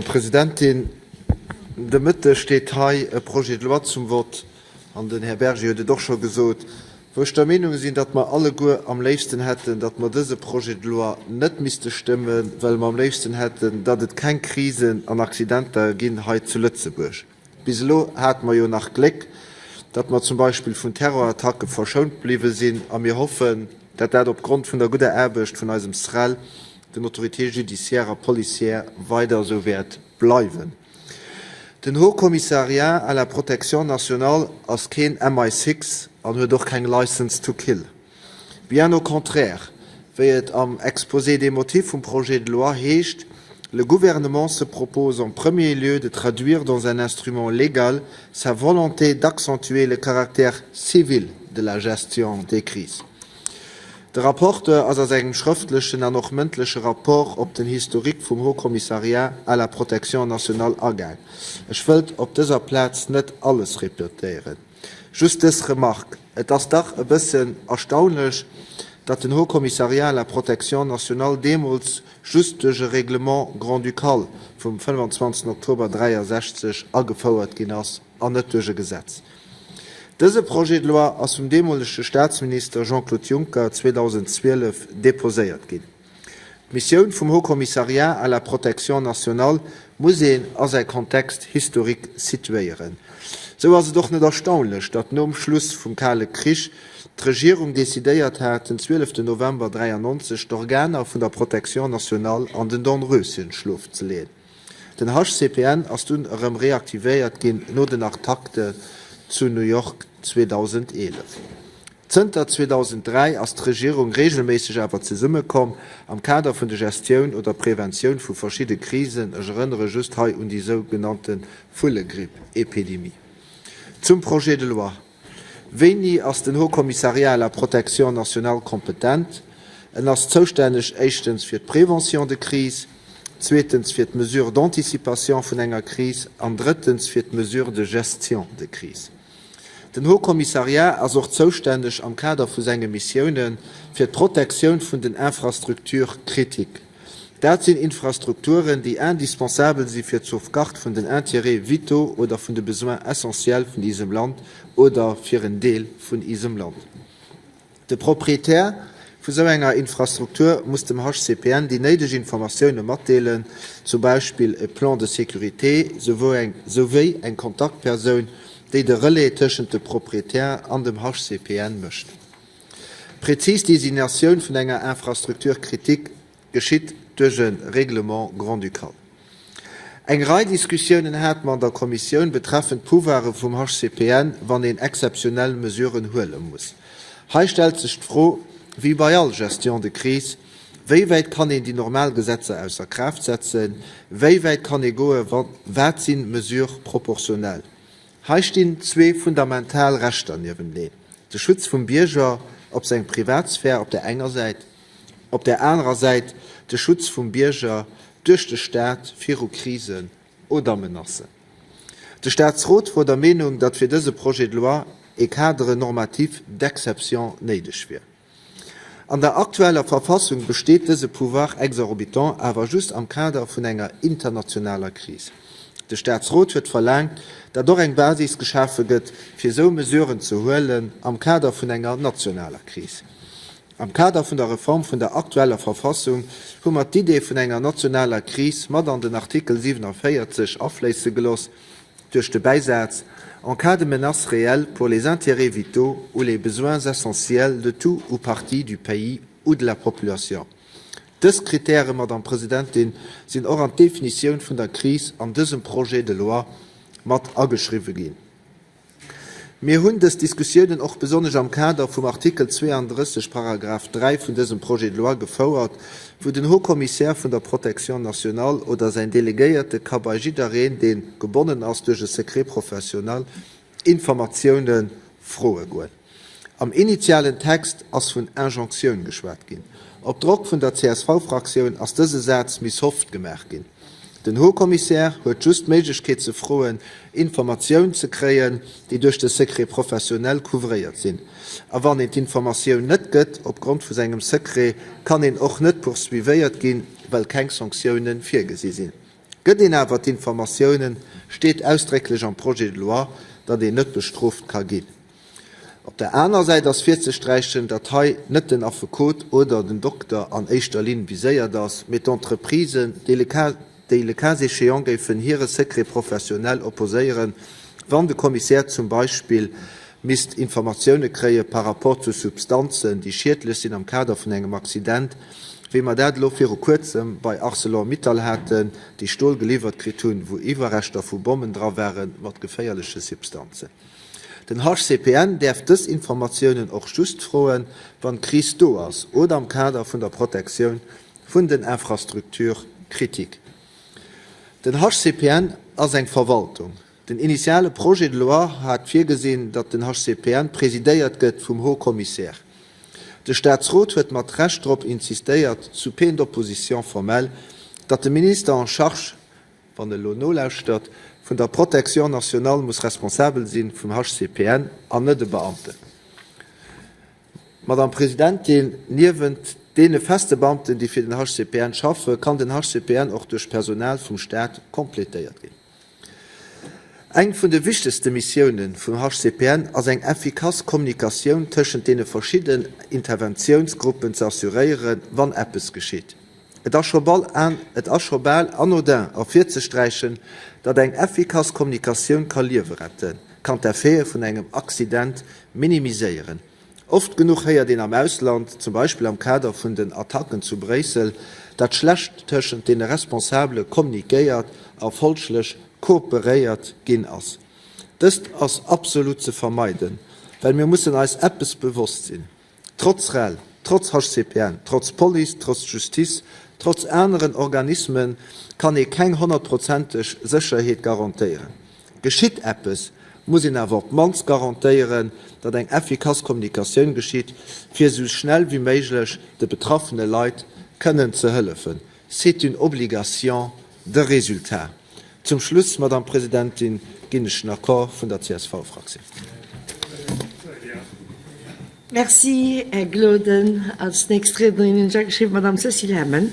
Presidentin, de Mëtteg steet hei e Projet de loi zum Vott, an den Här Berger huet et och scho gesot, wou ech der Meenung sinn, datt mer alleguer am léifsten hätten, datt mer dëse Projet de loi net misste stëmmen, well mer am léifsten hätten, datt et keng Krisen an Accidenter ginn hei zu Lëtzebuerg. Bis elo hate mer jo nach Gléck, datt mer zum Beispill vun Terrorattacke verschount bliwwe sinn, a mir hoffen, datt dat opgrond vun der gudder Aarbecht vun eisem SREL, den Autorités judiciaires a policières, weider esou wäert bleiwen. Den Haut Commissariat à la protection nationale ass keen MI6 an huet och keng License to kill. Bien au contraire, wéi et am Exposé des motifs vum Projet de loi heescht, Le Gouvernement se propose en premier lieu de traduire dans un instrument légal sa volonté d'accentuer le caractère civil de la gestion des crises. De Rapporteur ass a sengem schrëftlechen an och mëndleche Rapport op den Historique vum Haut Commissariat à la protection nationale agaang. Ech wëllt op dëser Plaz net alles repetéieren. Just dës Remarque, Et ass dach e bëssen erstaunlech, datt den Haut Commissariat à la protection nationale deemools just duerch e Règlement grand-ducal vum 25 Oktober 63 agefouert ginn ass an net duerch e Gesetz. Dëse Projet de loi ass vum deemolege Statsminister Jean-Claude Juncker 2012 déposéiert ginn. D'Missioun vum Haut Commissariat à la protection nationale muss een a säi Kontext historique situéieren. Sou ass et och net erstaunlech, datt nom Schluss vum Kale Krich d'Regierung decidéiert hat, den 12 November 93 d'Organer vun der Protection nationale an den Dornröschenschlof ze leeën. Den HCPN ass dunn erëm reaktivéiert ginn no den Attakte zu New York 2011. Zënter 2003 ass d'Regierung reegelméisseg awer zesummekomm am Kader vun de Gestioun oder Preventioun vu verschidde Krisen, ech erënnere just hei un déi sougenannte Vullegripp-Epidemie. Zum Projet de loi, Wéini ass den Haut Commissariat à la protection nationale kompetent? En ass zoustänneg éischtens fir d'Prévention de crise, zweetens fir d'Mesures d'anticipation vun enger Kris an drëttens fir d'Mesures de gestion de crise. Den Haut Commissariat ass och zoustänneg am Kader vu senge Missiounen fir d'Protektioun vun den Infrastructures critiques. Dat sinn Infrastrukturen, déi indispensabel si fir d'Sauvegarde vun den Intérêts vitaux oder vun de Besoins essentiels vun isem Land oder fir en Deel vun isem Land. De Proprietär vu sou enger Infrastruktur muss dem HCPN déi néideg Informatioune matdeelen, zum Beispill e Plan de sécurité souwéi eng Kontaktpersoun, déi de Relais tëschent de Proprietär an dem HCPN mécht. D'prezis Designatioun vun enger Infrastructure critique geschitt duerch e Règlement grand-ducal. Eng Rei Diskussiounen hate mer an der Kommissioun betreffend d'Pouvoire vum HCPN, wann een exzeptionell Mesuren huele muss. Hei stellt sech d'Fro, wéi bei all Gestion de crise, Wéi wäit kann een déi normal Gesetzer ausser Kraaft setzen? Wéi wäit kann ee goen? Wat si Mesures proportionnelles? Hei stinn zwee fundamental Rechter niewenteneen, de Schutz vum Bierger op seng Privatsphär op där enger Säit, op där anerer Säit de Schutz vum Bierger duerch de Staat viru Krisen oder Menacen. De Staatsrot wor der Meenung, datt fir dëse Projet de loi e Cadre normatif d'exception néideg wier. An der aktueller Verfassung besteet dëse Pouvoir exorbitant awer just am Kader vun enger internationaler Kris. De Staatsrot huet verlaangt, datt och eng Basis geschafe gëtt, fir esou Mesuren ze huelen am Kader vun enger nationaler Kris. Am Kader vun der Reform vun der aktueller Verfassung hu mer d'Idee vun enger nationaler Kris mat an den Artikel 47 afléisse geloss, duerch de Bäisaz En cas de menace réelle pour les intérêts vitaux ou les besoins essentiels de tout ou partie du pays ou de la population. Dës Kritäre, Madame Presidentin, sinn och an d'Definitioun vun der Kris an dësem Projet de loi mat ageschriwwen ginn. Mir hunn dës Diskussiounen och besonnesch am Kader vum Artikel 32, Paragraph 3 vun dësem Projet de loi gefouert, wou den Haut-Commissaire vun der Protection nationale oder säin Delegéierte ka bei jiddereen, dee gebonnen ass duerch e Secret professionnel, Informatioune froe goen. Am initialen Text ass vun Injonctioun geschwat ginn. Op Drock vun der CSV-Fraktioun ass dëse Saz méi soft gemaach ginn. Den Haut-Commissaire huet just d'Méiglechkeet ze froen, Informatioun ze kréien, déi duerch de Secret professionnel couvréiert sinn. A wann een d'Informatioun net gëtt opgrond vu sengem Secret, kann een och net poursuivéiert ginn, well keng Sanktioune virgesi sinn. Gëtt een awer d'Informatiounen, steet ausdrécklech am Projet de loi, datt een net bestrooft ka ginn. Op der aner Säit ass virzesträichen, datt hei net den Affekot oder den Dokter an éischter Linn viséiert ass, mee d'Entreprisen, déi le cas, déi le cas échéant géifen hire Secret professionnel opposéieren, wann de Kommissär zum Beispill misst Informatioune kréie par rapport zu Substanzen, déi schiedlech sinn am Kader vun engem Accident, wéi mer dat elo viru Kuerzem bei Arcelor-Mittal haten, déi Stol geliwwert kritt hunn, wou Iwwerreschter vu Bommen dra ware mat geféierleche Substanzen. Den HCPN däerf dës Informatiounen och just froen, wann d'Kris do ass oder am Kader vun der Protektioun vun den Infrastructures critiques. Den HCPN ass eng Verwaltung. Den initiale Projet de loi hat virgesinn, datt den HCPN presidéiert gëtt vum Haut Commissaire. De Staatsrot huet mat Recht drop insistéiert, sous peine d'opposition formelle, datt de Minister en charge, wann e lo nolauschtert, vun der Protection nationale muss responsabel si vum HCPN an net e Beamten. Madame Presidentin, niewent deene feste Beamten, déi fir den HCPN schaffen, kann den HCPN och duerch Personal vum Stat complétéiert ginn. Eng vun de wichtegste Missioune vum HCPN ass eng effikass Kommunikatioun tëschent deene verschidden Interventiounsgruppen ze assuréieren, wann eppes geschitt. Et ass scho bal et ass scho bal anodin ervirzesträichen, datt eng effikass Kommunikatioun ka Liewe retten, kann d'Effete vun engem Accident minimiséieren. Oft genuch héiert een am Ausland, zum Beispill am Kader vun den Attacken zu Bréissel, datt schlecht tëschent deene Responsabele kommunikéiert a folglech kooperéiert ginn ass. Dëst ass absolut ze vermeiden, well mir mussen eis eppes bewosst sinn, Trotz rel, trotz HCPN, trotz Police, trotz Justice, trotz aneren Organisme kann ee keng honnertprozenteg Sécherheet garantéieren. Geschitt eppes, muss een awer op d'mannst garantéieren, datt eng effikass Kommunikatioun geschitt, fir esou schnell wéi méiglech de betraffene Leit kënnen ze hëllefen. C'est une obligation de résultat. Zum Schluss, Madame Presidentin, ginn ech den Accord vun der CSV-Fraktioun. Merci, Här Gloden. Als nächst Riednerin hunn ech ageschriwwen d'Madame Cécile Hemmen.